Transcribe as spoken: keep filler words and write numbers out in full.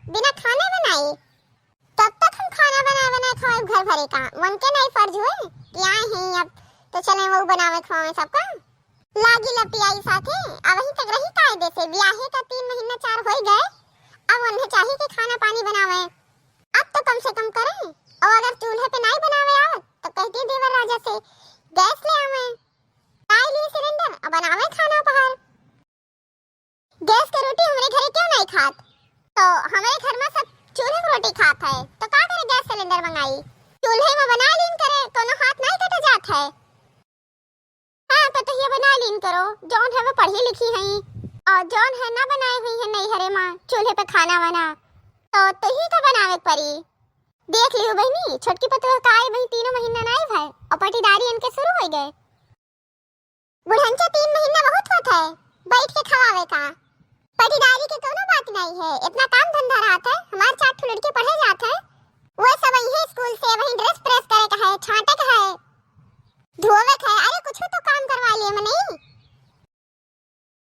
बिना खाने बनाई? तब तक हम खाना बनाए बनाए खवाए घर भरे का, उनके नहीं फर्ज हुए कि आए हैं अब तो चले वो बनावे खवावे सबका। लागी लपियाई साथे, अब वहीं तक रही कायदे से, बियाहे का तीन महीना चार होई गए, अब उन्हें चाहिए कि खाना पानी बनावे, अब तो कम से कम करें। और अगर चूल्हे पे नहीं बनावे आवत तो कहती देवर राजा से गैस ले आवे, लाई लिए सिलेंडर और बनावे खाना पहार। गैस के रोटी हमरे घरे क्यों नहीं खात? तो हमरे घर में सब चूल्हे में रोटी खात है, तो का करे गैस सिलेंडर मंगाई? चूल्हे में बना लीन करे, कोनो हाथ नहीं कटा जात है। हाँ, पतोहिया बना लीन करो, जौन है वो पढ़ी लिखी हैं, और जौन है ना बनाए हुई है नैहरे में चूल्हे पे खाना वाना, तो तुही का बनावे के परी। देख लियो बहिनी, छोटकी पतोह का आई वही तीनों महीना नहीं भय, और पटीदारी इनके शुरू हो गए। बुढ़ंचा तीन महीना बहुत होत है बैठ के खवावे का। पटीदारी के कोनो बात नहीं है, इतना काम धंधा रहत है, हमार चार ठो लड़के पढ़े जात है, वो सब यही स्कूल से वही ड्रेस प्रेस करे का है, छांटे का है, धोवे का है, अरे कुछ तो काम करवा लिए मने।